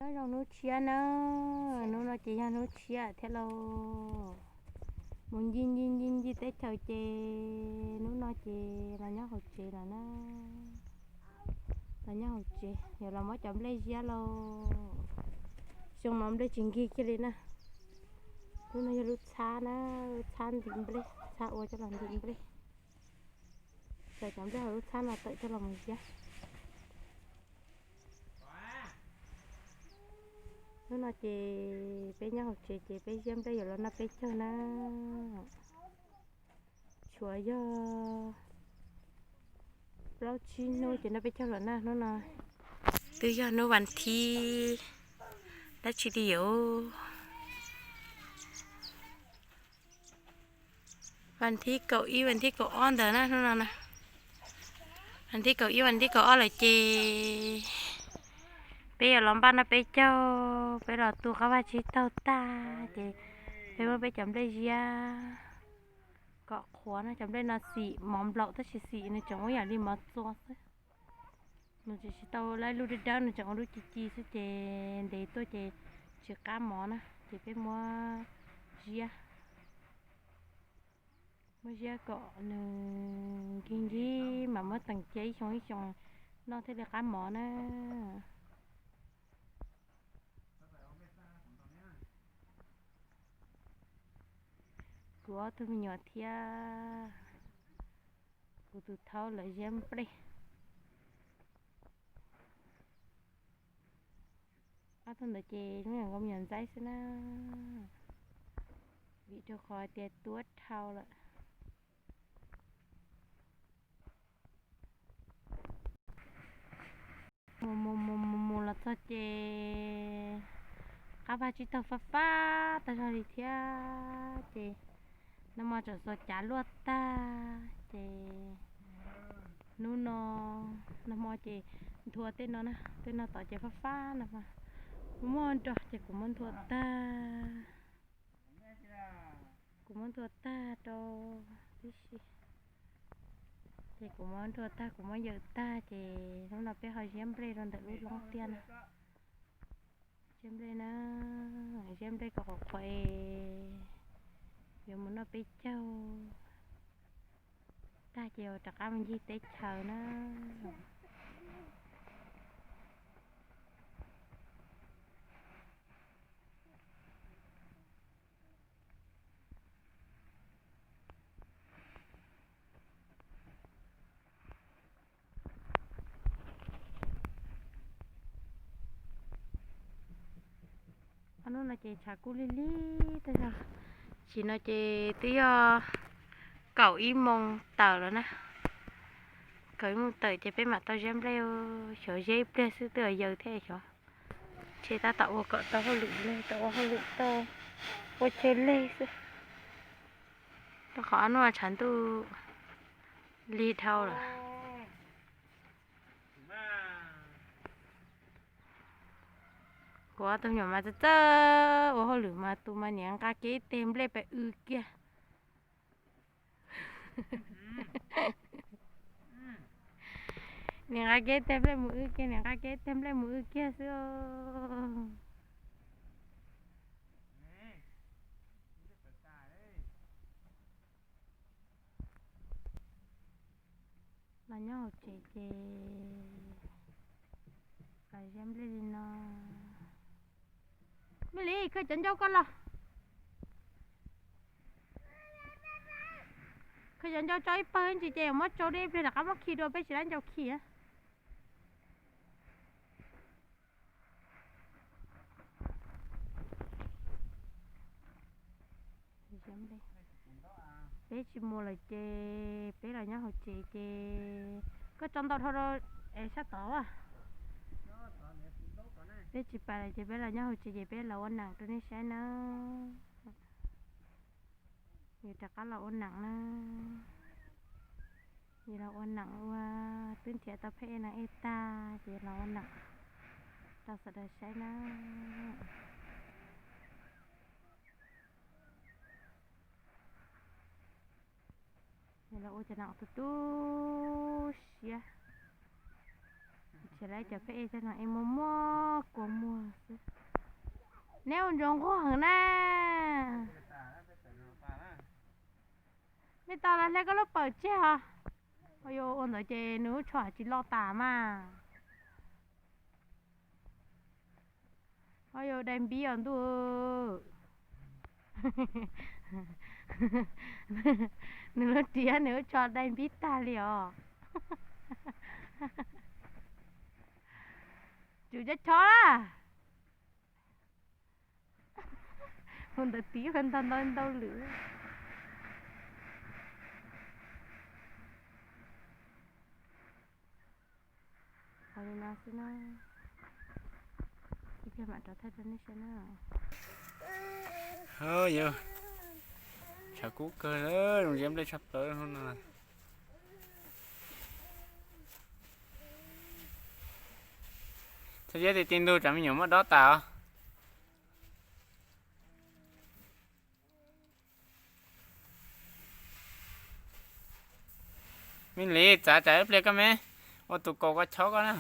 Nyob zoo hnub tshiab na, hnub no ces yog hnub tshiab thiab lauj. Mus ncig ncig ncig ncig teb chaws ces hnub no ces los nyob hauv tsev lawm na. Los nyob hauv tsev, yuav los muab cov nplej ziab lauj. Xyoo no nplej tsis nkig kiag li na. Lub no yog lub txhab na, lub txhab ntim nplej, txhab ua coj los ntim nplej. Txawm cov nplej hauv lub txhab no tawm coj los mus ziab. Hnub no ces peb nyob hauv tsev ces peb ziab nplej yuav los noj peb caug na. Tshuav yog plaub tsib hnub ces noj peb caug lawm na hnub no. Twb yog hnub vas thib dab tsi li os. Vas thib kaum ib, vas thib kaum ob ntawd na hnub no na. Vas thib kaum ib, vas thib kaum ob lawm ces peb yuav los npaj noj peb caug, peb los tu qab vaj tsib taug tag ces peb muab peb cov nplej ziab kom qhuav na. Cov nplej no xim mov nplaum tab sis xim nws tseem ua yam li mov txua xwb. Nws tsis tsis tau lub dawb dawb, nws tseem ua lub ci ci xwb ces ntev tuaj ces tsis qab mov na ces peb muab ziab, muab ziab kom nws nkig nkig mas muab teem cia ib xyoo ib xyoo noj thiaj li qab mov na. Kuv ob tug me nyuam thiab kuv tus thaub lawv ziab nplej. Ob tug ntawd ces zoo yam nkaus me nyuam ntxaib xwb na, vim rau qhov tias tuab dhau lawm. Mus mus mus mus mus los txog ces qab vaj tsib taug fab fab tag zog li thiab ces nag hmo tseem xuas cav luaj tag ces hnub no, nag hmo ces nthua tej no na, tej no tod ces fab fab no mas muaj nrog ces kuv muab nthua tag. Kuv muab nthua tag rau tib si, ces kuv muab nthua tag kuv muab yawm tag ces hnub no peb ho ziab nplej rau ntawm lub loob tiaj na. Ziab nplej na, ziab nplej kom qhuav qhuav es yuav mus noj peb caug tag ces rov qab mus ncig teb chaws na. Ob hnub no ces tshav kub lig lig tag zog. Tam sim no ces twb yog kaum ib moos tawm lawm na. Kaum ib moos tawm ces peb mam tau ziab nplej, xyov ziab ib pliag xwb twb yog yaws thiab xyov. Ntshe tab tom ua kom tau hauj lwm leg, tau ua hauj lwm tau ua chaw leg xwb. Rau qhov ob hnub no tshav ntuj lig dhau lawm. Kuv ob tug me nyuam mas txawj txawj ua hauj lwm mas tus mas niam nqa kiag ib teg nplej pem w kiag. Niam nqa kiag ib teg nplej mus w kiag, niam nqa kiag ib teg nplej mus w kiag xwb. Los nyob hauv tsev ces los ziab nplej li no. Me Lis, khaws cov ncau ko los. Khaws cov ncau tso ib pawg ntsis ces muab tsau dej ib pliag rov qab muab khi dua, peb tsis lab ncau khi. Peb tsis mus lawm ces peb los nyob hauv tsev ces koj tso ntau dhau rau es sab tod a. Peb tsis pais lawm ces peb los nyob hauv tsev ces peb los ua neem rau nej saib na. Yus rov qab los ua neem na. Yus los ua neem ua, twb nrhiav tau phej ej neeg ej tag ces los ua neem rau sawv daws saib na. Los ua cov neem tu tu siab. Nrhiav lawv cov phej ej, cov neeg ej muag muag kua muag xwb. Neb ua ntsuag nquag heev na. Mej tau los hle koj lub pawg tseg os. Ua ntawd ces nws lub tsho tsis loj tas mas. Ua dai npib os ntuj. Nws lub riam nws lub tsho dai npib tag li os. Tsum cov chob na. Hu ntawd tib ntag ntau ntau lwm. Qhov li no xwb na. Ib pliag mam rov thaij rau nej saib na. Yog tshav kub kawg, zoo ziab nplej tshaj plaws hnub no. Txhob ziab ti ti ntug tsam me nyuam muab dob tas os. Me Lis, txav tsam ib pliag koj me ua tus kaus koj chob koj na.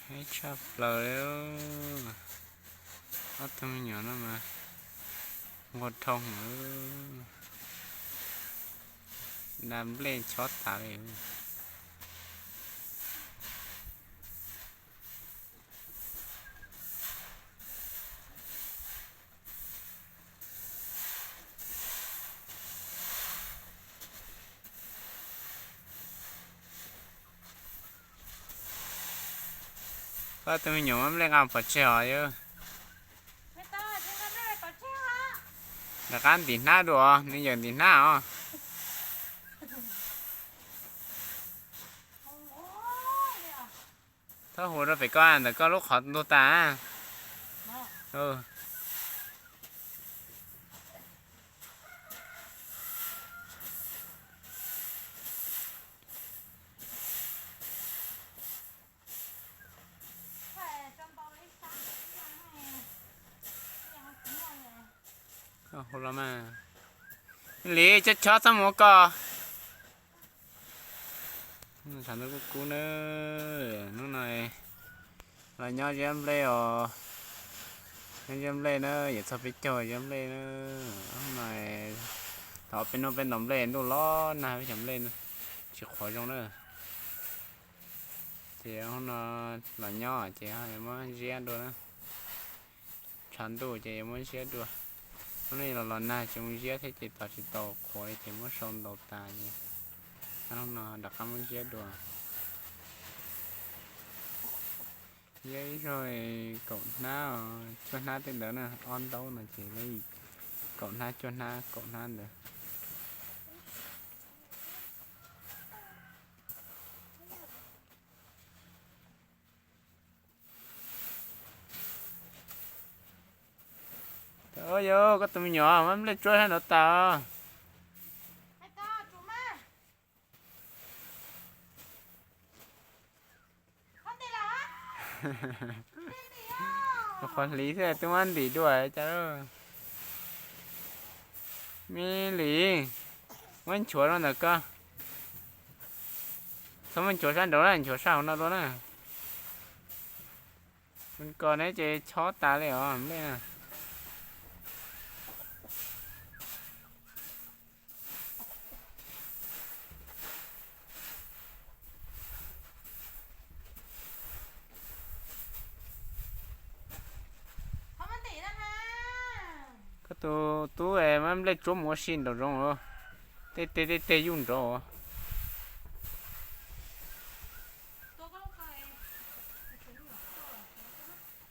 Heev tshaj plaws li. Ob tug me nyuam no mas nquag dhau lawm, da nplej chob tas li. Koj tus me nyuam muab nplej nqa pov tseg os yawg. Rov qab ntim hnab dua os, nws yawm ntim hnab os. Txhob hu rau pem koj ntawm koj lub qhov ntuag tas. Hu los mas, Lis, chob chob txhob mus ua koj. Tshav ntuj kub kub na, hnub no los nyob ziab nplej os. Nyob ziab nplej na, yawm txog peb caug ziab nplej na. Hnub no thaum peb hnub peb ntaus nplej ntuj los nag peb cov nplej tsis qhuav zoo na. Ces hnub no los nyob ces yuav muab ziab dua na. Tshav ntuj ces yuav muab ziab dua. Hnub no los los nag tsis zoo ziab thiab ces tos tsis tau qhuav ces muab sau ntaus tas ces hnub no rov qab muab ziab dua. Ziab ib zaug kaum hnab, cuaj hnab tej ntawd na, ob ntaub no ces kaum hnab cuaj hnab kaum hnab ntawd. Yog koj tus me nyuam muab nplej tsuab sab nraud tas. Qhov hliv xwb twb muab ntim dua cas. Me Lis, muab nchuav rau ntawm koj. Txhob muab nchuav sab nraud na, nchuav sab hauv no dua na. Koj neb ces chob tas li os nplej na. Koj tus tub muab nplej tsuab mus ua si nraum zoov, tej teg tej teg yuj nraud.